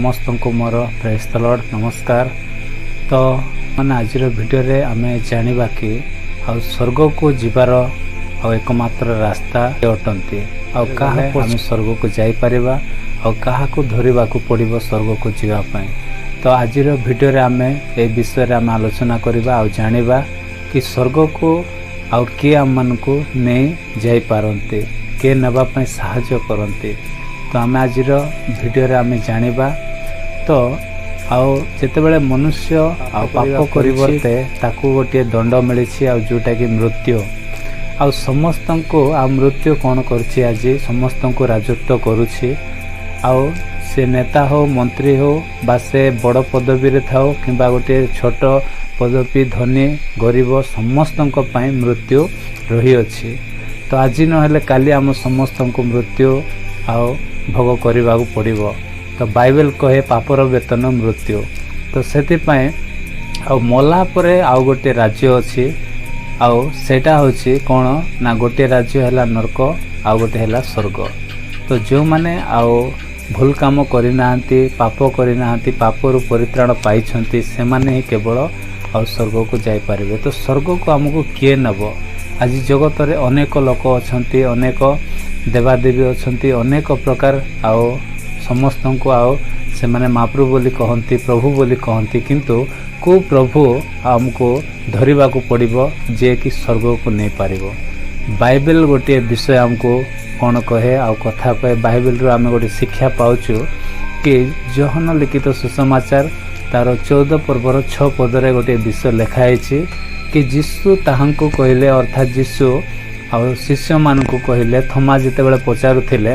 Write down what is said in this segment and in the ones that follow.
ସମସ୍ତଙ୍କୁ ମୋର ପ୍ରେଜ୍ ଦ ଲର୍ଡ଼, ନମସ୍କାର। ତ ମାନେ ଆଜିର ଭିଡ଼ିଓରେ ଆମେ ଜାଣିବା କି ଆଉ ସ୍ୱର୍ଗକୁ ଯିବାର ଆଉ ଏକମାତ୍ର ରାସ୍ତା ଅଟନ୍ତି, ଆଉ କାହାକୁ ଆମେ ସ୍ୱର୍ଗକୁ ଯାଇପାରିବା, ଆଉ କାହାକୁ ଧରିବାକୁ ପଡ଼ିବ ସ୍ୱର୍ଗକୁ ଯିବା ପାଇଁ। ତ ଆଜିର ଭିଡ଼ିଓରେ ଆମେ ଏ ବିଷୟରେ ଆମେ ଆଲୋଚନା କରିବା ଆଉ ଜାଣିବା କି ସ୍ୱର୍ଗକୁ ଆଉ କିଏ ଆମମାନଙ୍କୁ ନେଇ ଯାଇପାରନ୍ତି, କିଏ ନେବା ପାଇଁ ସାହାଯ୍ୟ କରନ୍ତି। ତ ଆମେ ଆଜିର ଭିଡ଼ିଓରେ ଆମେ ଜାଣିବା। ତ ଆଉ ଯେତେବେଳେ ମନୁଷ୍ୟ ଆଉ ପାପ ପରିବର୍ତ୍ତେ ତାକୁ ଗୋଟିଏ ଦଣ୍ଡ ମିଳିଛି, ଆଉ ଯେଉଁଟାକି ମୃତ୍ୟୁ। ଆଉ ସମସ୍ତଙ୍କୁ ଆଉ ମୃତ୍ୟୁ କ'ଣ କରୁଛି? ଆଜି ସମସ୍ତଙ୍କୁ ରାଜତ୍ୱ କରୁଛି। ଆଉ ସେ ନେତା ହଉ, ମନ୍ତ୍ରୀ ହଉ, ବା ସେ ବଡ଼ ପଦବୀରେ ଥାଉ କିମ୍ବା ଗୋଟିଏ ଛୋଟ ପଦବୀ, ଧନୀ ଗରିବ, ସମସ୍ତଙ୍କ ପାଇଁ ମୃତ୍ୟୁ ରହିଅଛି। ତ ଆଜି ନହେଲେ କାଲି ଆମ ସମସ୍ତଙ୍କୁ ମୃତ୍ୟୁ ଆଉ ଭୋଗ କରିବାକୁ ପଡ଼ିବ। ତ ବାଇବେଲ କହେ, ପାପର ବେତନ ମୃତ୍ୟୁ। ତ ସେଥିପାଇଁ ଆଉ ମଲା ପରେ ଆଉ ଗୋଟିଏ ରାଜ୍ୟ ଅଛି। ଆଉ ସେଇଟା ହେଉଛି କ'ଣ ନା, ଗୋଟିଏ ରାଜ୍ୟ ହେଲା ନର୍କ, ଆଉ ଗୋଟେ ହେଲା ସ୍ୱର୍ଗ। ତ ଯେଉଁମାନେ ଆଉ ଭୁଲ କାମ କରିନାହାନ୍ତି, ପାପ କରିନାହାନ୍ତି, ପାପରୁ ପରିତ୍ରାଣ ପାଇଛନ୍ତି, ସେମାନେ ହିଁ କେବଳ ଆଉ ସ୍ୱର୍ଗକୁ ଯାଇପାରିବେ। ତ ସ୍ୱର୍ଗକୁ ଆମକୁ କିଏ ନେବ? ଆଜି ଜଗତରେ ଅନେକ ଲୋକ ଅଛନ୍ତି, ଅନେକ ଦେବାଦେବୀ ଅଛନ୍ତି, ଅନେକ ପ୍ରକାର, ଆଉ ସମସ୍ତଙ୍କୁ ଆଉ ସେମାନେ ମହାପ୍ରଭୁ ବୋଲି କହନ୍ତି, ପ୍ରଭୁ ବୋଲି କହନ୍ତି। କିନ୍ତୁ କେଉଁ ପ୍ରଭୁ ଆମକୁ ଧରିବାକୁ ପଡ଼ିବ, ଯିଏକି ସ୍ୱର୍ଗକୁ ନେଇପାରିବ? ବାଇବେଲ ଗୋଟିଏ ବିଷୟ ଆମକୁ କ'ଣ କହେ ଆଉ କଥା କହେ? ବାଇବେଲରୁ ଆମେ ଗୋଟେ ଶିକ୍ଷା ପାଉଛୁ କି ଯୋହନ ଲିଖିତ ସୁସମାଚାର ତାର 14 ପର୍ବର 6 ପଦରେ ଗୋଟିଏ ବିଷୟ ଲେଖା ହେଇଛି କି ଯୀଶୁ ତାହାଙ୍କୁ କହିଲେ, ଅର୍ଥାତ୍ ଯୀଶୁ ଆଉ ଶିଷ୍ୟମାନଙ୍କୁ କହିଲେ, ଥମା ଯେତେବେଳେ ପଚାରୁଥିଲେ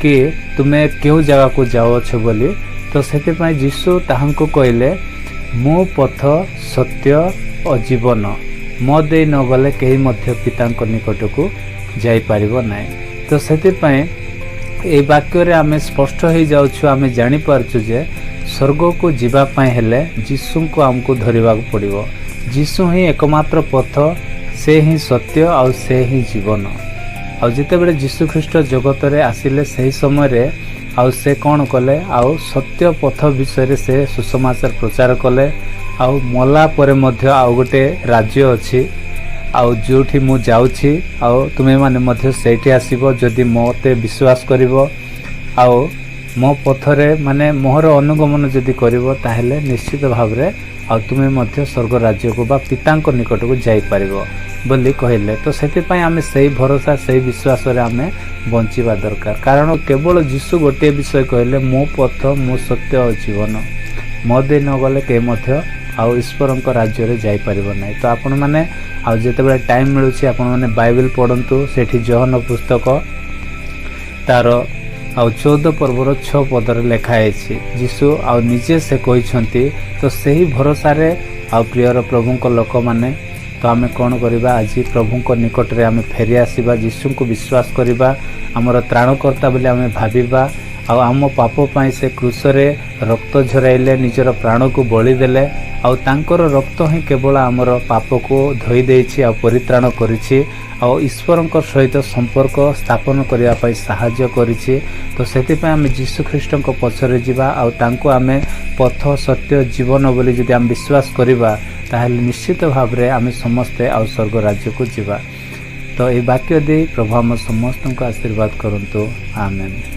କି ତୁମେ କେଉଁ ଜାଗାକୁ ଯାଉଅଛ ବୋଲି, ତ ସେଥିପାଇଁ ଯୀଶୁ ତାହାଙ୍କୁ କହିଲେ, "ମୁଁ ପଥ, ସତ୍ୟ ଓ ଜୀବନ। ମୋ ଦେଇ ନ ଗଲେ କେହି ମଧ୍ୟ ପିତାଙ୍କ ନିକଟକୁ ଯାଇପାରିବ ନାହିଁ।" ତ ସେଥିପାଇଁ ଏଇ ବାକ୍ୟରେ ଆମେ ସ୍ପଷ୍ଟ ହେଇଯାଉଛୁ, ଆମେ ଜାଣିପାରୁଛୁ ଯେ ସ୍ୱର୍ଗକୁ ଯିବା ପାଇଁ ହେଲେ ଯୀଶୁଙ୍କୁ ଆମକୁ ଧରିବାକୁ ପଡ଼ିବ। ଯୀଶୁ ହିଁ ଏକମାତ୍ର ପଥ, ସେ ହିଁ ସତ୍ୟ ଆଉ ସେ ହିଁ ଜୀବନ। ଆଉ ଯେତେବେଳେ ଯୀଶୁଖ୍ରୀଷ୍ଟ ଜଗତରେ ଆସିଲେ, ସେହି ସମୟରେ ଆଉ ସେ କ'ଣ କଲେ? ଆଉ ସତ୍ୟ ପଥ ବିଷୟରେ ସେ ସୁସମାଚାର ପ୍ରଚାର କଲେ। ଆଉ ମଲା ପରେ ମଧ୍ୟ ଆଉ ଗୋଟେ ରାଜ୍ୟ ଅଛି, ଆଉ ଯେଉଁଠି ମୁଁ ଯାଉଛି, ଆଉ ତୁମେମାନେ ମଧ୍ୟ ସେଇଠି ଆସିବ, ଯଦି ମୋତେ ବିଶ୍ୱାସ କରିବ ଆଉ ମୋ ପଥରେ, ମାନେ ମୋହର ଅନୁଗମନ ଯଦି କରିବ, ତାହେଲେ ନିଶ୍ଚିତ ଭାବରେ ଆଉ ତୁମେ ମଧ୍ୟ ସ୍ୱର୍ଗ ରାଜ୍ୟକୁ ବା ପିତାଙ୍କ ନିକଟକୁ ଯାଇପାରିବ ବୋଲି କହିଲେ। ତ ସେଥିପାଇଁ ଆମେ ସେଇ ଭରସା, ସେଇ ବିଶ୍ୱାସରେ ଆମେ ବଞ୍ଚିବା ଦରକାର। କାରଣ କେବଳ ଯୀଶୁ ଗୋଟିଏ ବିଷୟ କହିଲେ, "ମୁଁ ପଥ, ମୁଁ ସତ୍ୟ ଆଉ ଜୀବନ। ମୋ ଦେଇ ନ ଗଲେ କେହି ମଧ୍ୟ ଆଉ ଈଶ୍ୱରଙ୍କ ରାଜ୍ୟରେ ଯାଇପାରିବ ନାହିଁ।" ତ ଆପଣମାନେ ଆଉ ଯେତେବେଳେ ଟାଇମ୍ ମିଳୁଛି, ଆପଣମାନେ ବାଇବେଲ ପଢ଼ନ୍ତୁ। ସେଠି ଯୋହନ ପୁସ୍ତକ ତାର ଆଉ 14 ପର୍ବର 6 ପଦରେ ଲେଖା ହେଇଛି, ଯୀଶୁ ଆଉ ନିଜେ ସେ କହିଛନ୍ତି। ତ ସେହି ଭରସାରେ ଆଉ ପ୍ରିୟର ପ୍ରଭୁଙ୍କ ଲୋକମାନେ, ତ ଆମେ କ'ଣ କରିବା? ଆଜି ପ୍ରଭୁଙ୍କ ନିକଟରେ ଆମେ ଫେରି ଆସିବା, ଯୀଶୁଙ୍କୁ ବିଶ୍ୱାସ କରିବା, ଆମର ତ୍ରାଣକର୍ତ୍ତା ବୋଲି ଆମେ ଭାବିବା। ଆଉ ଆମ ପାପ ପାଇଁ ସେ କ୍ରୁଶରେ ରକ୍ତ ଝରାଇଲେ, ନିଜର ପ୍ରାଣକୁ ବଳି ଦେଲେ। ଆଉ ତାଙ୍କର ରକ୍ତ ହିଁ କେବଳ ଆମର ପାପକୁ ଧୋଇ ଦେଇଛି ଆଉ ପରିତ୍ରାଣ କରିଛି, ଆଉ ଈଶ୍ୱରଙ୍କ ସହିତ ସମ୍ପର୍କ ସ୍ଥାପନ କରିବା ପାଇଁ ସାହାଯ୍ୟ କରିଛି। ତ ସେଥିପାଇଁ ଆମେ ଯୀଶୁ ଖ୍ରୀଷ୍ଟଙ୍କ ପଛରେ ଯିବା ଆଉ ତାଙ୍କୁ ଆମେ ପଥ, ସତ୍ୟ, ଜୀବନ ବୋଲି ଯଦି ଆମେ ବିଶ୍ୱାସ କରିବା, ତାହେଲେ ନିଶ୍ଚିତ ଭାବରେ ଆମେ ସମସ୍ତେ ଆଉ ସ୍ୱର୍ଗ ରାଜ୍ୟକୁ ଯିବା। ତ ଏହି ବାକ୍ୟ ଦେଇ ପ୍ରଭୁ ଆମ ସମସ୍ତଙ୍କୁ ଆଶୀର୍ବାଦ କରନ୍ତୁ। ଆମେନ୍।